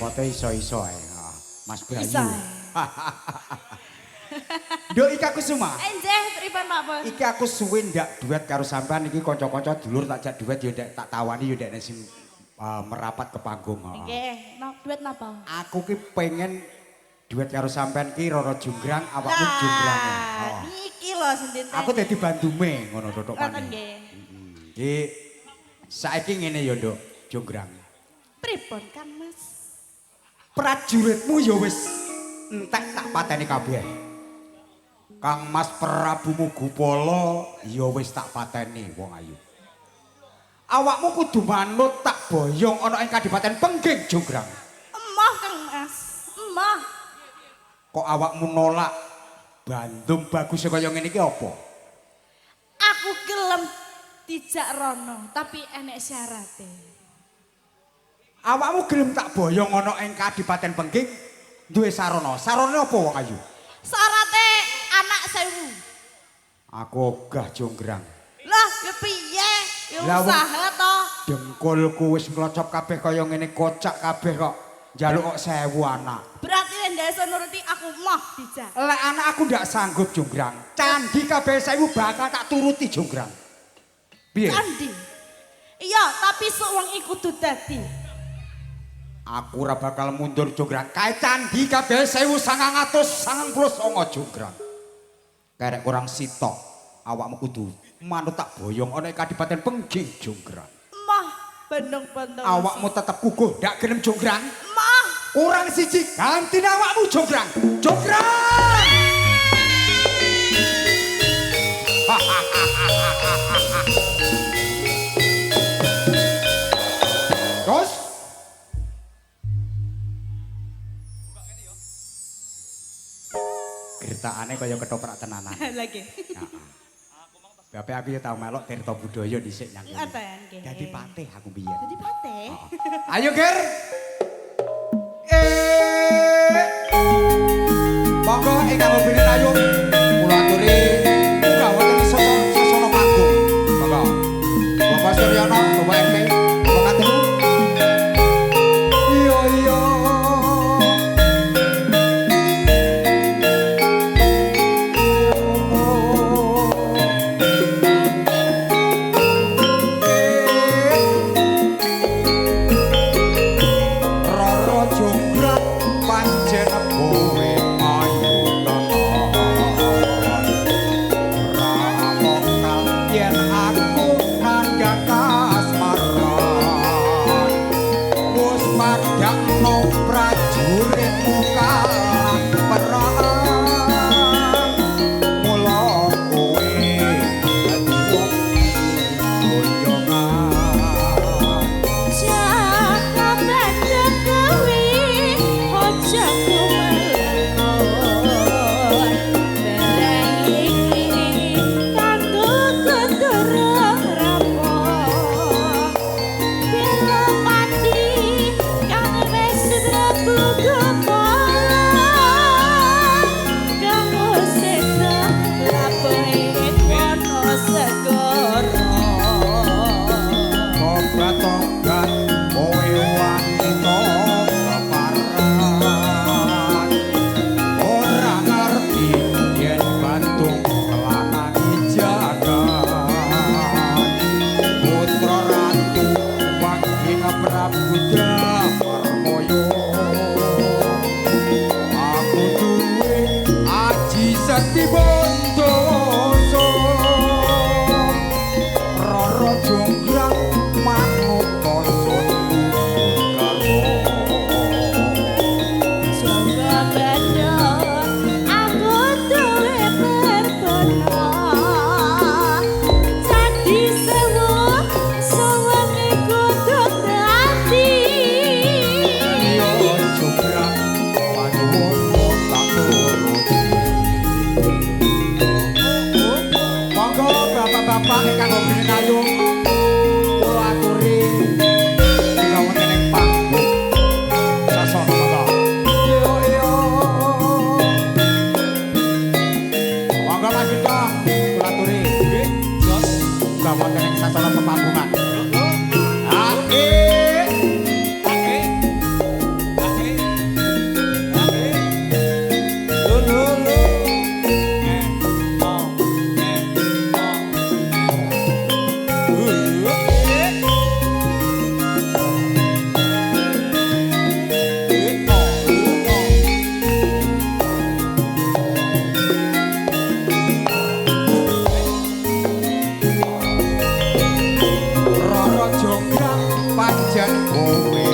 Repote iso-iso ae. Mas Bayu. Iso. Nduk Ika Kusuma. Enjeh, pripun Pak Bos? Iki aku suwe ndak duet karo sampean iki kanca-kanca dulur tak jak duet ya ndak tak tawani ya ndak sing merapat ke panggung. Nggih, no, duet napa? Aku ki pengen duet karo sampean ki Roro Jonggrang, awakmu jonggrang. Lah, niki lho sendinte. Aku dadi bandume ngono totok Ngoten maneh. nggih. Iki saiki ngene ya Nduk, Jonggrang. Pripun Kang Mas? Prajuritmu ya wis entek tak pateni kabeh. Kang Mas Prabu Mugupala ya wis tak pateni wong ayu. Awakmu kudu manut tak boyong ana ing Kadipaten Pengging Jonggrang. Emoh Kang Mas, emoh. Kok awakmu nolak bandung bagus kaya ngene iki apa? Aku gelem dijak rono, tapi enek syarate. Awakmu gelem tak boyong ana ing Kadipaten Pengging duwe sarana. Sarana apa wong ayu? Syarate anak 1000. Aku ogah Jonggrang. Lah, ya piye? Ya Lah, usaha to. Dengkulku wis nglocop kabeh kaya ngene kocak kabeh kok. Njaluk kok 1000 anak. Berarti nek ndak iso nuruti aku moh dijak. Lek anak aku ndak sanggup Jonggrang. Candi kabeh 1000 bakal tak turuti Jonggrang. Piye? Candi. Iya, tapi sok wong iku kudu dadi. Aku ora bakal mundur Jonggrang. Kae candi kabeh 1999 Jonggrang. Kerek kurang sitok. Awakmu kudu manut tak boyong ana ing Kadipaten Pengging Jonggrang. Moh bendung-bendung. Awakmu tetep kukuh ndak gelem Jonggrang. Moh. Kurang siji gantine awakmu Jonggrang. Jonggrang. Terus gertakane kaya ketoprak tenanan. Lagi. Heeh. Bapak aku ya tau melok Tirta Budaya dhisik nang kene. Ngoten nggih. Dadi patih aku biyen. Dadi patih. Ayo Ger. Monggo ingkang ngobene ayo kula aturi munggah wonten sasana panggung. Monggo. Bapak Suryono, Bapak RT, Bapak Katemu. Iya iya. Roro Jonggrang pancen kowe ayu tenan. Ora mokal yen aku nandhang kasmaran. Wis padakno prajuritmu kalah perang. Mula kowe dadi wong boyongan. Jaka bandhek kuwi aja kumelakon. Barang iki kanggo kudu rampung. Bela pati kang wis mlebu kepala. Kamu seda lapohe ana segara. Tobat-tobat kowe wanita keparan. Ora ngerti yen bantung lanang jagat. Putra ratu Pangging Prabu Damarmaya. Aku duwe aji sekti bondoso. Roro Jonggrang manut sunku karmo. Jaka bandhek aku duwe perbono. Candi 1000 suwengi kudu dadi. Senajan kowe